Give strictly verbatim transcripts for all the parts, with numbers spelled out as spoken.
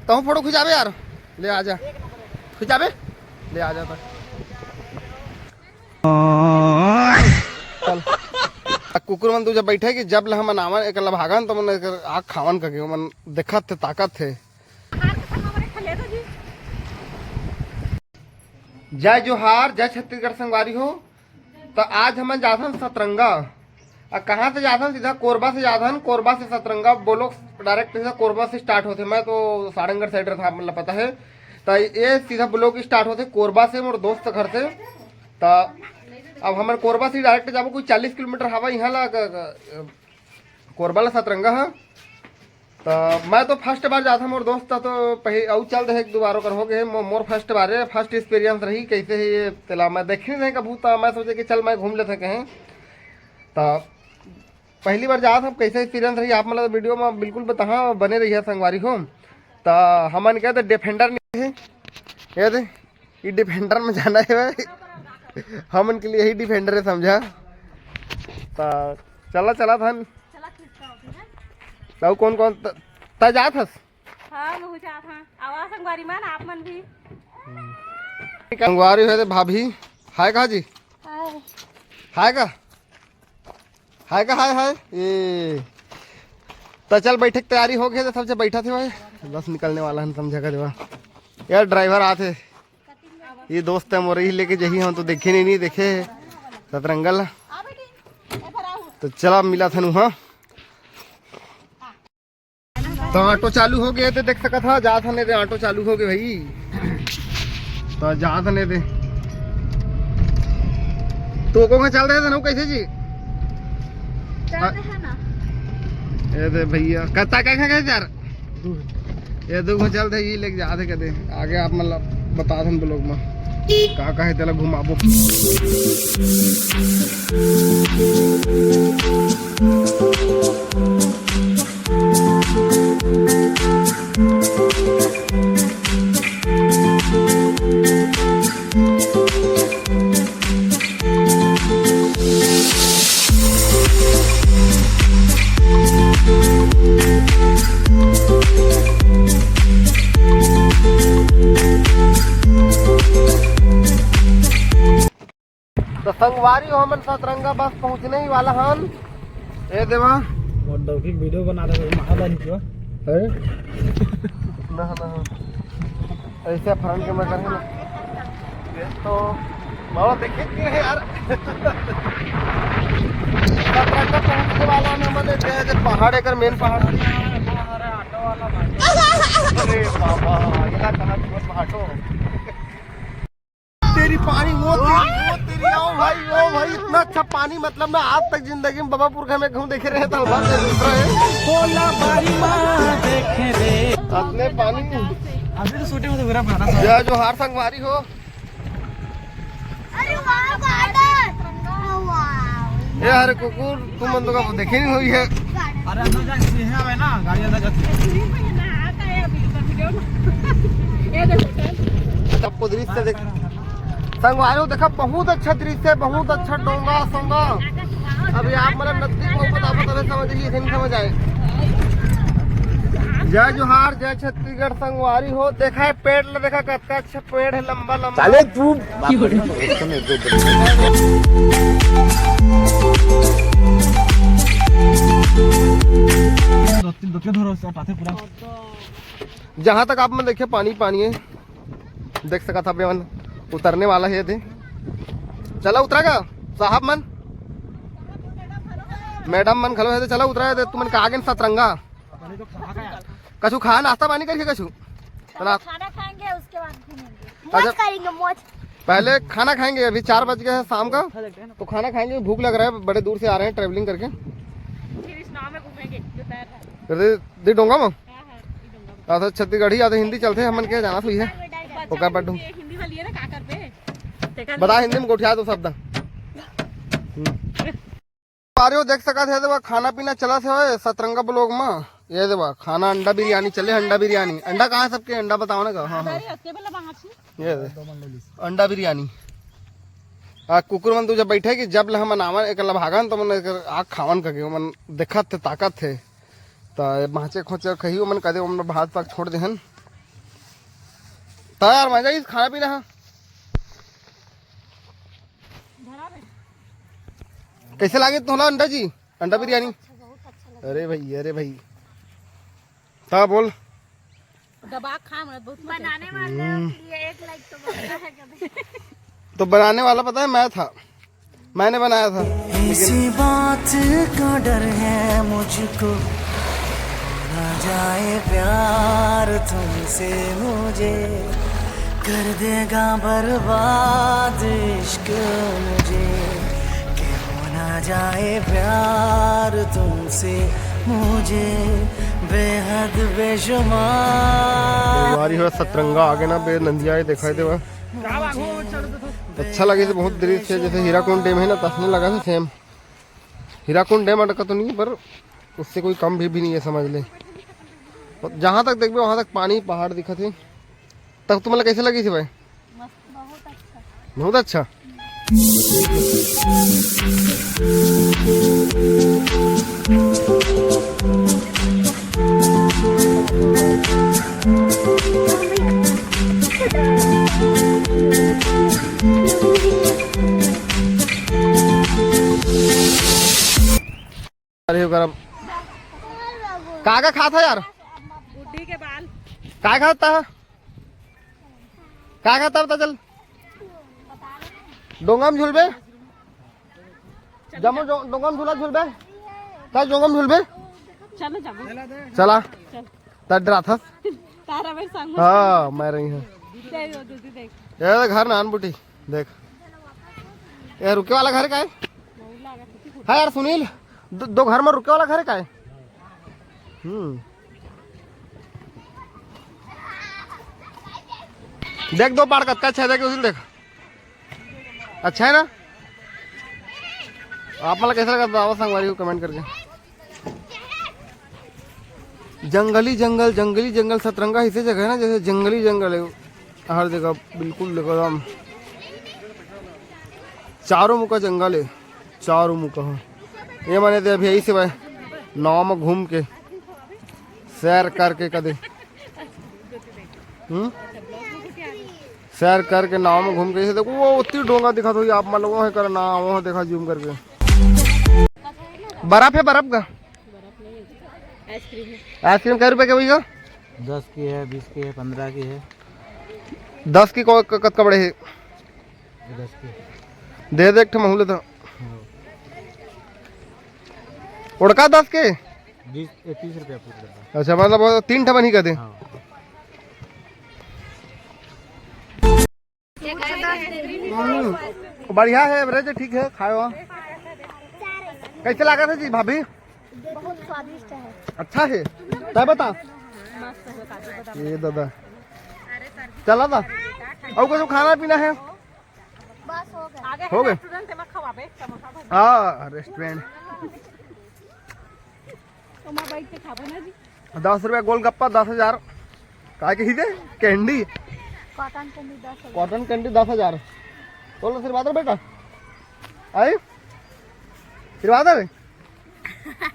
तहूँ फोटो खिंचाबे यार, ले आ जा, खिंचाबे, ले आ जा। चल, कुकुर मन दू जब बैठे कि जब ले हमन आवन, एक लभागन तो मन एकर आँख खावन करके, मन देखत थे, ताकत थे। जय जोहार, जय छत्तीसगढ़ संगवारी हो। तो आज हमन जाथन सतरंगा। आ, कहाँ से जाथन? सीधा कोरबा से जाथन। कोरबा से सतरंगा बोलो, डायरेक्ट सीधा कोरबा से स्टार्ट होथे। मैं तो सारंगढ़ साइड रहता, मतलब पता है। तो ये सीधा ब्लॉग स्टार्ट होथे कोरबा से, मोर दोस्त घर से। तो अब हमन कोरबा से डायरेक्ट जाबो, कोई चालीस किलोमीटर हवा यहाँ ला, क-, क-, कोरबा ला सतरंगा ह। त मैं तो फर्स्ट बार जात हूँ, मोर दोस्त ह तो पही-, अउ चल दे, एक दो बार ओकर हो गए, मो-, मोर फर्स्ट बार है, फर्स्ट एक्सपीरियंस रही, कैसे है ये तेला मैं देखे नहीं कभू, त मैं सोचे कि चल मैं घूम लेते कहें। त पहली बार जात हूँ, कैसे एक्सपीरियंस रही आप मतलब वीडियो में बिल्कुल बताहा, बने रहिए संगवारी हो। त हमन के तो डिफेंडर नहीं है, ये दे, ये डिफेंडर में जाना है भाई, हमन के लिए ही डिफेंडर है समझा। त चला, चला थन। चला खींचता होती है। अउ कौन कौन त-, त जात हस? हाँ, मैं जात हाँ। आवा संगवारी मन, आप मन भी। संगवारी हो दे भाभी। हाय कहा जी? हाय। हाय का? हाय का? हाय, हाय। ये त चल, बैठे के तैयारी हो गई, तो सबसे बैठा थे भाई। बस निकलने वाला है, समझा का देवा। यार ड्राइवर आते, ये दोस्त है मोर, ही लेके जही हम तो देखे नहीं, नहीं देखे सतरंगल। तो चला मिला थन वहाँ। तो ऑटो चालू हो गए थे, देख सकत हा, जात हन ए दे, ऑटो चालू हो गए भाई। तो जात हन ए दे। तो को चल रहे थे ना, कैसे जी? चलते हैं ना। ए दे भैया, कत्ता क्या खा गए यार? ये दू गो चलते, ये लेके जाते कदे आगे, आप मतलब बता दन ब्लॉग में का का है, तेला घुमाबो। तो संगवारी हो, हमन सतरंगा बस पहुंचने ही वाला हन। ए देवा। मोर डौकी वीडियो बना दे, मारा नहीं जो। है? ना, ना। ऐसे फ्रंट कैमरा करके ना। ये तो बाबा देखे के है यार। सतरंगा पहुंचने वाला ना, मैंने जे, जे पहाड़ एकर मेन पहाड़। अरे बाबा, ये ना कहा पहाड़ो। तेरी पानी, वो तेरी, वो तेरी, ओ भाई, ओ भाई, इतना अच्छा पानी, मतलब ना आज तक जिंदगी में बाबा पुरखा में कहूँ देखे रहे तो बात दूसरा है। बोला बारी माँ देखे रे। अपने पानी। अभी तो शूटिंग में तो मेरा गाना था। जय जोहार संगवारी हो। अरे वाह, गार्डन। वाह। ए, अरे कुकुर, तुम मन तो का देखे नहीं हुई है। अरे अंदर जा, सीढ़ियाँ है ना, गाड़ी अंदर जाती है। सबको दृश्य देख, संगवारी हो, देखा, बहुत अच्छा दृश्य है, बहुत अच्छा डोंगा सोंगा। अभी आप मतलब नजदीक में बताबो तबे समझ आही, ऐसे नहीं समझ आए। जय जोहार, जय छत्तीसगढ़ संगवारी हो। देखा है पेड़ ल, देखा कतका अच्छा पेड़ है, लंबा लंबा। साले तू दो तीन, दो तीन धरो, सब आते पूरा। जहाँ तक आप मन देखे पानी पानी है, देख सकत हबे मन उतरने वाला है। दे चला उतरा का साहब मन, मैडम मन घलो है, दे चला उतरा है। दे तुमन का आगे न सतरंगा कछु खा, नाश्ता पानी करके कछु चला। खाना खाएंगे, उसके बाद घूमेंगे, मौज अच्छा। करेंगे, मौज। पहले खाना खाएंगे, अभी चार बज गए हैं शाम का, तो खाना खाएंगे, भूख लग रहा है, बड़े दूर से आ रहे हैं ट्रैवलिंग करके। फिर इस नाव में घूमेंगे जो तैर रहा है। फिर दे, दे डोंगा में। हाँ, हाँ, ये डोंगा में। आधा छत्तीसगढ़ी, आधा हिंदी चलते हैं, हमन के जाना सही है। ओकर बड्डू। ये हिंदी वाली है ना, का कर पे? देखा बता, हिंदी में गोठिया दो शब्द। हम्म। अरे, वो देख सकत हे, देखो, खाना पीना चलत हे ओए, सतरंगा ब्लॉग में। ये देखो, खाना अंडा बिरयानी चले, अंडा बिरयानी। अंडा कहाँ है सबके? अंडा बताओ ना का। हाँ, हाँ। अरे, अतके बेला बाहर छी। ये दे। अंडा बिरयानी। आ, कुकुर मन तो जब बैठे कि जब ले हमन आवन, एक लभागन, तो मन एकर आँख खावन करके, मन देखत थे, ताकत थे। तो ये भाँचे खोचे खही, मन कदे, मन भात पाक छोड़ देहन। त यार, मजा आइस खाना पीना ह। कैसे लागे तोला अंडा जी, अंडा बिरयानी? अरे भाई, अरे भाई, त बोल। दबा खा, मैं बहुत मजा बनाने वाले हो, हम्म। के लिए एक लाइक तो बनता है कभी। तो बनाने वाला पता है मैं था, मैंने बनाया था। ऐसी बात का डर है मुझको, ना जाए प्यार तुमसे मुझे, कर देगा बर्बाद इश्क मुझे, कि हो ना जाए प्यार तुमसे मुझे, बेहद बेशुमार। संगवारी हो, सतरंगा आगे ना बे नंदिया दिखाई देवा। अच्छा लगे थे बहुत दृश्य, जैसे हीराकुंड डैम है ना, तसने लगा था सेम। हीराकुंड डैम अटका तो नहीं, पर उससे कोई कम भी, भी नहीं है, समझ ले। जहाँ तक देखबे वहाँ तक पानी, पहाड़ दिखत हे। तब तुम्हारा कैसे लगी थी भाई? मस्त, बहुत अच्छा। बहुत अच्छा। अरे गरम। का का खाता यार? बुड्ढी के बाल। का खाता? का खाता बता चल। डोंगा में झूलबे? जमो जो, डोंगा में झूला झूलबे? का डोंगा में झूलबे? चलो जमो। चला। चल। त डराथस? तारा मेरे संग में। हाँ, मैं रही हूँ। चल, वो दीदी देख। ये घर नान बुटी, देख। ये रुके वाला घर का है? हाँ यार सुनील, दो, दो घर में रुके वाला घर का है? हम्म। देख दो पाड़ कतका अच्छा है, देख उसी देख। अच्छा है ना? आप मतलब कैसा लगा बताओ संगवारी को कमेंट करके। जंगली जंगल, जंगली जंगल, सतरंगा ऐसे जगह है ना जैसे जंगली जंगल है हर जगह, बिल्कुल एकदम चारों मुका जंगल है, चारों मुका हो। ये माने ते अभी ऐसे भाई नाव में घूम के सैर करके कदे। हम्म। सैर करके नाव में घूम के इसे देखो, वो उतनी डोंगा दिखा दो आप, मतलब वो है करना, वो देखा जूम करके। बर्फ है, बर्फ का। आइसक्रीम कै रुपए के भैया? दस की है, बीस की है, पन्द्रह की है। दस की को-, क-, कत कपड़े है? दस की। दे दे एक ठो महूले तो। हाँ। उड़का दस के? बीस, ए, तीस रुपया फुट रहता है। अच्छा, मतलब वो तीन ठो बनी कर दे। हाँ। हम्म, बढ़िया है, एवरेज ठीक है, खाए हो। कैसे लगा था जी भाभी? बहुत स्वादिष्ट है। अच्छा है, तय बता। ये दादा, चला था। और कुछ खाना पीना है? बस हो गया। आगे हो गए? रेस्टोरेंट में खवाबे समोसा भजिया। हाँ, रेस्टोरेंट। तो मैं बैठ के खाबो ना जी। दस रुपया गोलगप्पा, दस हजार। काय कही दे? कैंडी। कॉटन कैंडी दस हजार। कॉटन कैंडी दस हजार। बोलो आशीर्वाद रे बेटा। आई? आशीर्वाद रे।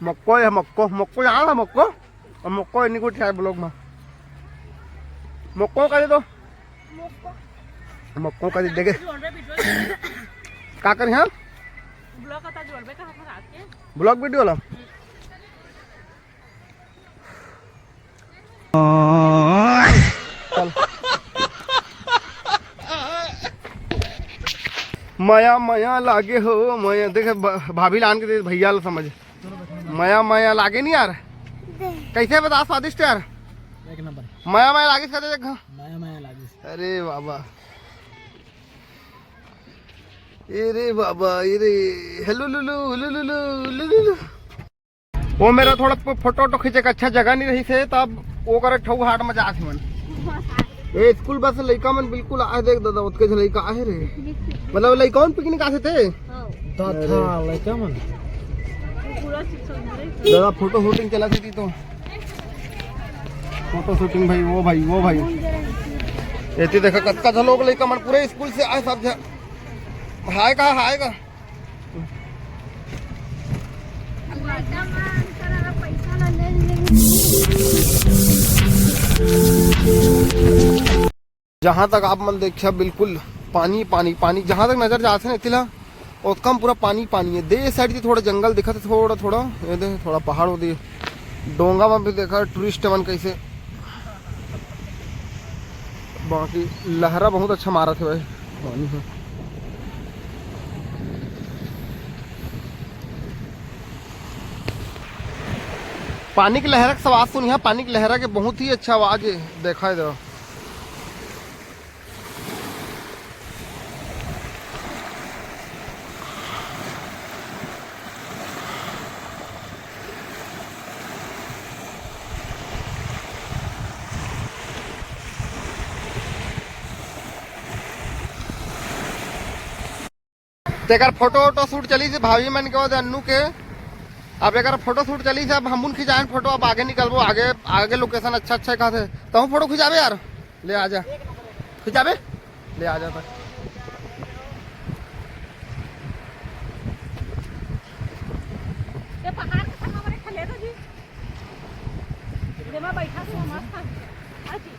मक्को है, मक्को, मक्को यहाँ है, मक्को। और मक्को इन्हीं को ठहर ब्लॉग में। मक्को कर दो। मक्को कर देखे। का कर यहाँ? ब्लॉग वीडियो ला। चल। मया मया लागे हो मया, देखे ब-, भाभी लान के दे भैया ला समझ। मया मया लागे नहीं यार। कैसे बता स्वादिष्ट यार? एक नंबर। मया मया लागे कदे देख। मया मया लागे। अरे बाबा। ए रे बाबा, ए रे। हेलो लुलु, लुलु, लुलु, लुलु। वो मेरा थोड़ा फो-, फोटो वोटो खींचे का अच्छा जगह नहीं रही से, तब वो करे ठऊ हाट में जात मन। ए, स्कूल बस लइका मन बिल्कुल आए, देख दादा, ओतके झ लइका आए रे। मतलब लइका मन पिकनिक आथे ते? हाँ। दादा, लइका मन। दादा, फोटो शूटिंग चला थी तो। फोटो शूटिंग भाई, वो भाई, वो भाई। एती देखा कतका झ लोग लइका मन पूरे स्कूल से आए सब झ-, हाय का, हाय का। जहाँ तक आप मन देखिया, बिल्कुल पानी, पानी, पानी। जहाँ तक नजर जाथे ना, एती ला, ओतका म पूरा पानी, पानी हे। दे साइड से थोड़ा जंगल दिखत हे, थोड़ा, थोड़ा, ये दे, थोड़ा पहाड़ हो दे। डोंगा में भी देखा टूरिस्ट मन कैसे, बाकी लहरा बहुत अच्छा मारत हे भाई पानी ह। पानी के लहरा के सवाद सुनिहा, पानी के लहरा के बहुत ही अच्छा आवाज हे, देखा हे जरा। तेकर फोटो वोटो शूट चलिस हे भाभी मन के, ओदे अन्नू के। अब एकर फोटो शूट चलिस हे, अब हमन खिंचाएन फोटो। अब आगे निकलबो, आगे, आगे लोकेशन अच्छा अच्छा हे कहत हे। तहूँ फोटो खिंचाबे यार, ले आ जा, खिंचाबे, ले आ जा तक। ये पहाड़ के संग हमारे खले दो जी। जेमा बैठा तो मस्त है। हाँ जी।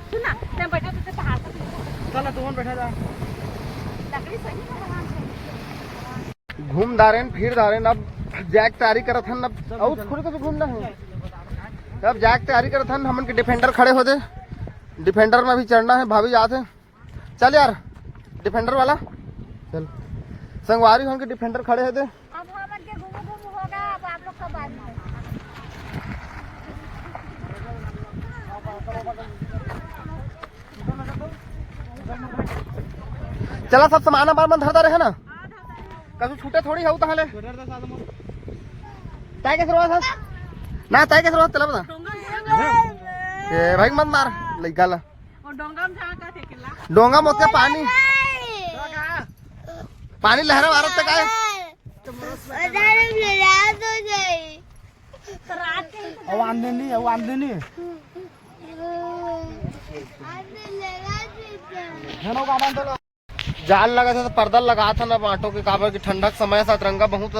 सुन ना, मैं बैठा तो पहाड़ पर। चल, तुमन बैठा जा। लकड़ी सही है भगवान से। घूम डारेन, फिर डारेन, अब जाए के तैयारी करत हन। अब अउ थोड़ी तो घूमना है। अब जाए के तैयारी करत हन, हमन के डिफेंडर खड़े हो दे। डिफेंडर में भी चढ़ना है, भाभी जात है। चल यार, डिफेंडर वाला चल। संगवारी हमन के डिफेंडर खड़े है दे। अब हमन के घूमू घूमू होगा, अब आप लोग का बारी। चला, सब सामान हमार मन धरता रहे ना, कछु छूटे थोड़ी हऊ तहले। तय कैसे रहा था ना, तय कैसे रहा तेला बता। ए भाई मत मार लइका ला। और डोंगा में जहाँ का थे किला। डोंगा में ओतके पानी, पानी लहरा मारत तक आए। तो रात के ही तो अब आंदे नहीं, अब आंदे नहीं। जाल लगा था तो पर्दा लगा था ना बांटो के, काबर कि ठंडा के समय सतरंगा बहुत,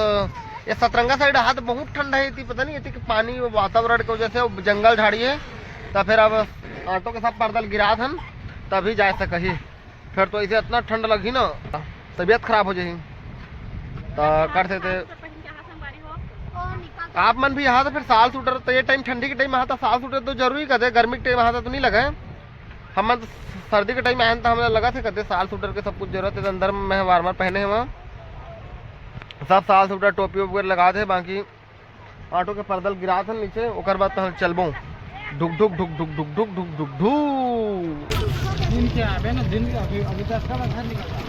ये सतरंगा साइड हाथ बहुत ठंडा है, इतनी पता नहीं, इतनी कि पानी, वो वातावरण की वजह से वो जंगल झाड़ी है, तो फिर अब ऑटो के सब पर्दा गिरा था, तभी जा सकही। फिर तो ऐसे इतना ठंड लगही ना, तबीयत खराब हो जाही। तो कर सकते आप मन भी यहाँ तो फिर साल सूटर, तो ये टाइम ठंडी के टाइम यहाँ तो साल सूटर तो जरूरी कर दे, गर्मी के टाइम यहाँ तो नहीं लगे। हम मन तो सर्दी के टाइम आए हन, तो हमला लगा थे कदे साल सूटर के सब कुछ जरूरत है, तो अंदर में मैं वार्मर पहने हवा, सब साल सूटर टोपी वगैरह लगा थे। बाकी ऑटो के पर्दल गिरा थे नीचे, ओकर बाद तो हम चलबो। ढुक ढुक ढुक ढुक ढुक ढुक ढुक ढुक ढुक। दिन के आवे ना, दिन के अभी, अभी तो अच्छा बात है, निकल रहा।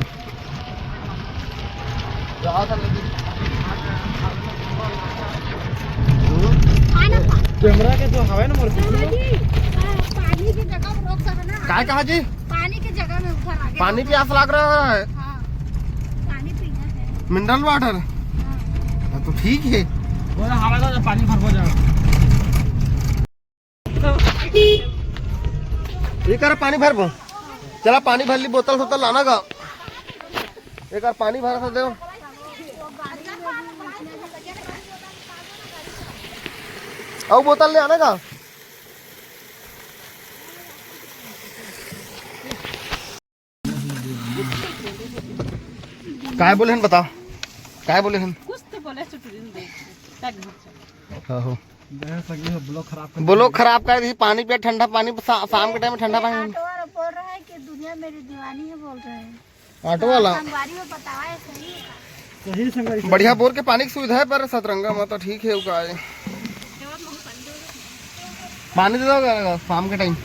कैमरा के जो हवा है ना मोर पीछे में। पानी की जगह में रोक सकना। काय कहा जी? पानी की जगह में उधर आगे। पानी प्यास लग रहा है। हाँ, पानी पीना है। Mineral water. हाँ। हाँ, तो ठीक है। वो हवा का पानी भर जाएगा। ये कर पानी भर बो। चला पानी भर ली, बोतल सोतल लाना गा। एक बार पानी भरा था दो। अउ बोतल ले आना गा। काय बोले हन बता, काय बोले हन? कुछ तो बोले छुट्टी दिन दे। हाँ हो। ब्लॉग खराब कर दी, पानी पिया, ठंडा पानी, शाम के टाइम में ठंडा पानी। ऑटो वाला बोल रहा है कि दुनिया मेरी दीवानी है बोल रहे हैं। ऑटो वाला संगवारी हो बतावा है सही है। सही संगवारी। बढ़िया बोर के पानी की सुविधा है, पर सतरंगा में तो ठीक है, का है। पानी दे दोगे शाम के टाइम?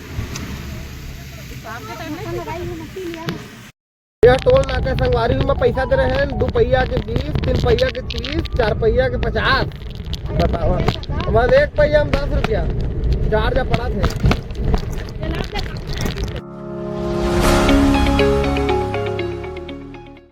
ये टोल नाका संगवारी में पैसा दे रहे हैं, दो पहिया के बीस, तीन पहिया के तीस, चार पहिया के पचास। बताओ, बस एक पहिया में दस रुपया, चार जा पड़ा थे।